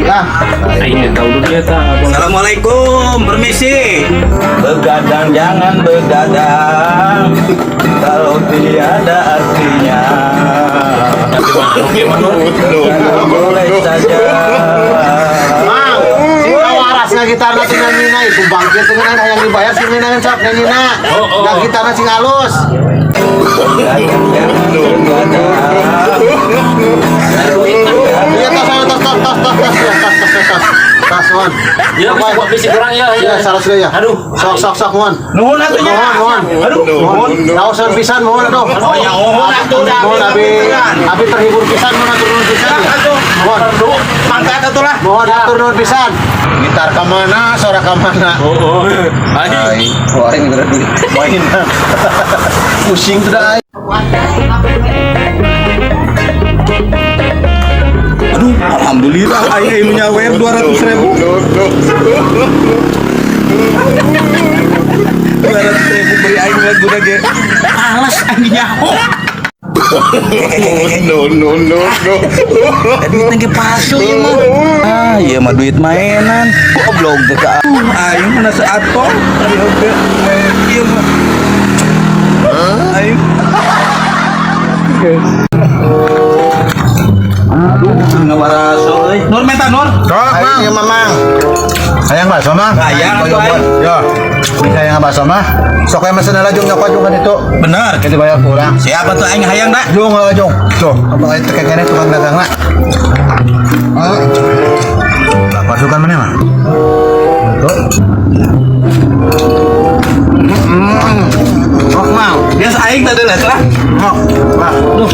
Ya. Aing teu tahu dia tah. Assalamualaikum, permisi. Begadang jangan begadang kalau tiada artinya. Begadang boleh saja. Mang, sing waras ngagitarna sing nanyina ieu bangkit teh hayang dibayar sing ngeunaan sok nanyina. Ngagitarna sing halus. Begadang jangan begadang. Iya, tos tos tos tos tos tos tos tos tos tos. Tos, mohon. Ya, bisa buat bisi kurang ya. Iya, 100 ya. Aduh. Sok sok sok mohon. Nuhun atuh nya. Mohon, mohon. Aduh, nuhun. Nauseun pisan mohon aduh. Oh ya, nuhun atuh dah. Mohon abi terhibur pisan mohon atur nuhun pisan. Atuh. Mohon. Mangkat atuh lah. Mohon atur nuhun pisan. Gitar ka mana, suara ka mana? Oh, oh. Aing. Aing, wah aing bener duit. Mainan. Pusing tuh dah aing. Aduh, alhamdulillah aing anu nyawer 200 ribu. 200 ribu beri aing lagu ge. Alas aing nyaho. No, no, no, no. Duit ge palsu ieu mah. Ah, ieu mah duit mainan. Goblok teh ka. Aing mana seatom tadi oge. Ieu mah. Aing. Aduh, ngawaraso euy. Nur meta Nur. Sok, Mang. Ieu Mamang. Hayang bakso, Mang. Hayang, atuh, aing. Yo. Bisa hayang bakso mah. Sok aya mesen heula jung nyokot jung kan itu. Bener. Kita bayar kurang. Siapa tuh aing hayang dah? Jung heula jung. Tuh, apa aing teh kene tukang dagangna. Pasukan mana mah? Tuh. Sok, Mang. Biasa aing tadi lah lah. Sok. Lah. Duh.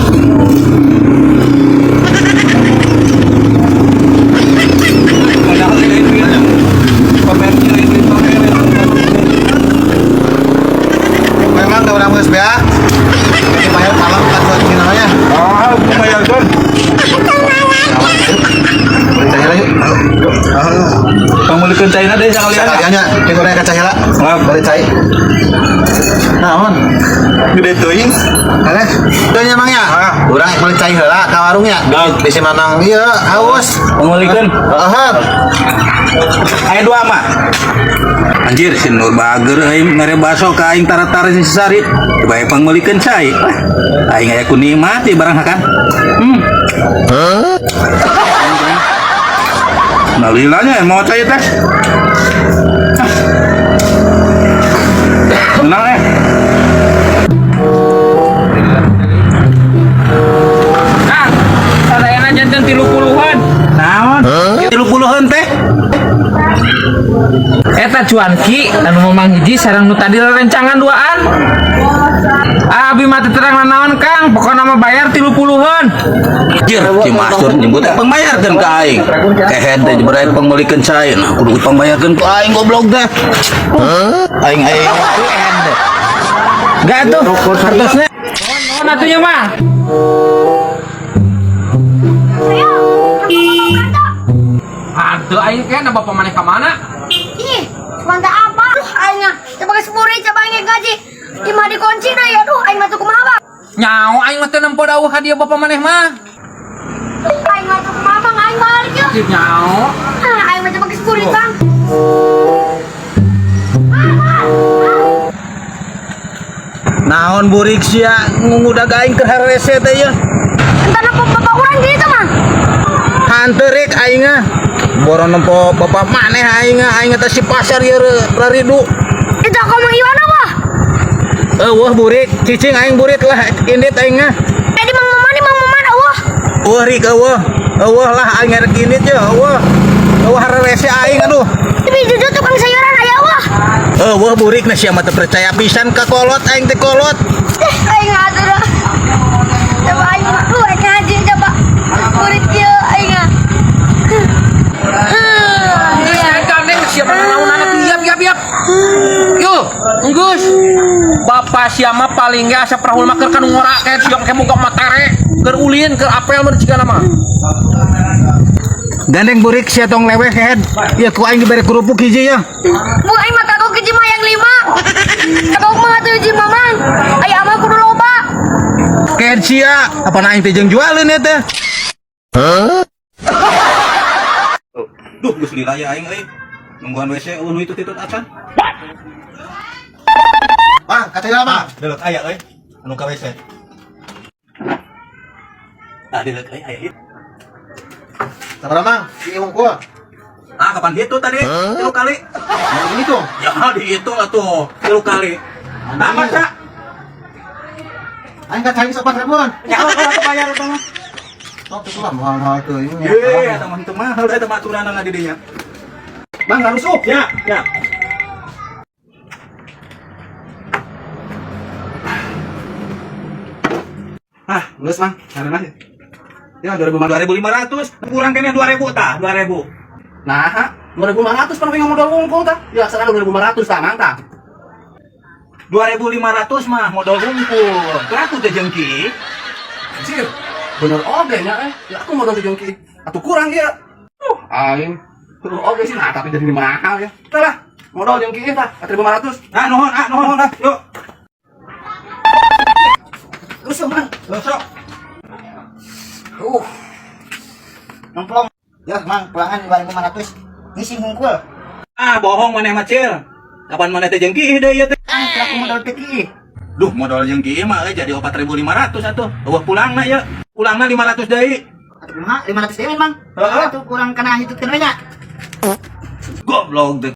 Memang da urang geus beak. Jadi bayar kalem kan buat namanya. Ah, bayarkan. Beli cai heula yuk. Yuk. Pangulikeun caina deh sekalian. Sekaliannya, cek urang ka cai heula. Beli cai. Naon? Gede teuing. Eleh, udah nya Mang ya? Urang beli cai heula ka warung ya. Bisi Mamang ieu haus. Pangulikeun. Heeh. Aya dua mah. Anjir, si Nur bager aing mere baso ka aing tara-tara si Sari. Bae pangmeulikeun cai. Aing aya ku nikmati barang hakan. Nah, lilanya mau cai teh. Menang eh. Kang, sadayana janten 30-an. Naon? 30-an teh. Eta cuanki anu Mamang hiji sareng nu tadi rerencangan duaan. Abi mah teu terang nanaon Kang, pokona mah bayar 30-an. Anjir, si Mastur nyebut pangbayarkeun ka aing. Kehed teh dibere pangmeulikeun cai. Nah, kudu pangbayarkeun ku aing goblok teh. Aing aing kehed teh. Gak tuh, kartusnya. Nuhun atuh nya mah. Aduh aing kena bapak maneh ka mana? Ih, mantap apa? Duh, aing ah, coba geus murid, coba aing gaji. Imah dikunci na ya, duh, aing mah tuh kumaha, Bang? Nyao aing mah teu nempo dawuh ka dieu bapak maneh mah. Duh, aing mah tuh kumaha, Bang? Aing balik yuk. Ih, nyao. Ah, aing mah coba geus murid, Bang. Naon burik sia ngungudag aing keur harese teh ieu. Entar nempo bapak urang gitu, Mang. Hanteu rek aing ah. Boro nempo bapak maneh aing ah, aing teh si pasar ieu raridu. Itu aku Mang Iwan apa? Eueuh burik, cicing aing burit lah indit aing ah. Eh, di Mang Maman, di Mang Maman, eueuh. Eueuh rik eueuh. Eueuh lah aing rek indit ye eueuh. Eueuh harese aing aduh. Tapi jujur tukang sayuran aya eueuh. Eueuh burik na sia mah teu percaya pisan ka kolot aing teh kolot. Eh, aing atuh dah. Coba aing mah, duh, aing ngaji coba. Murid kieu aing ah. Geus gandeng siapa nanaonana tiap tiap tiap. Yo, enggeus. Bapak siapa paling ge asa prahul mah keur ka nu ngora kayak siap kayak muka matere, keur ulin, keur apel mun cigana mah. Gandeng burik sia tong leweh kehed. Ya ku aing dibere kerupuk hiji ya. Bu aing mah kagok hiji mah yang 5. Kagok mah atuh hiji mah Mang. Aya mah kudu loba. Kehed sia, apa aing teh jeung jualeun ya teh. Geus lila ya aing euy. Nungguan WC eueuh nu itu acan. Mang, kata Mang. Delek aya euy. Anu ka WC. Ah, delek euy aya ieu. Sabaraha, Mang? Si hungkul. Ah, kapan gitu tadi? 3 kali. Nah, ini tuh. Ya, dihitung atuh. 3 kali. Nah, masa? Aing ka cai 4 ribuan. Ya, kalau bayar eta mah. Sok itu lah mahal-mahal tuh ini. Ye, eta mah teu mahal eta mah aturanna di dinya. Bang harus Ya, ya. Ah, geus Mang, ngaran aja. Ya 2500. 2500 kurang kene 2000 tah, 2000. Nah, 2500 pan pengen modal wungkul tah. Ya sekarang 2500 tah, Mang tah. 2500 mah modal hungkul. Keraku teh jengki. Anjir, bener oge nya eh. Ya aku modal teh jengki. Atuh kurang ya. Aing. Bener oge sih, nah tapi jadi mahal ya. Tah lah, modal jengki tah, 4500. Ah, nuhun, ah, nuhun, ah. Yuk. Terus Mang. Besok. Ngemplong. Ya, Mang, pulangan 2500. Ngisi hungkul. Ah, bohong maneh mah, Cil. Kapan maneh teh jengki deui ieu teh? Ah, aku modal teki. Duh, modal jengki mah euy jadi 4500 atuh. Eueuh pulangna ya. Pulangna 500 deui. Atuh kumaha? 500 deui, Mang. Heeh. Atuh kurang kana hitutkeun we nya. Goblok teh.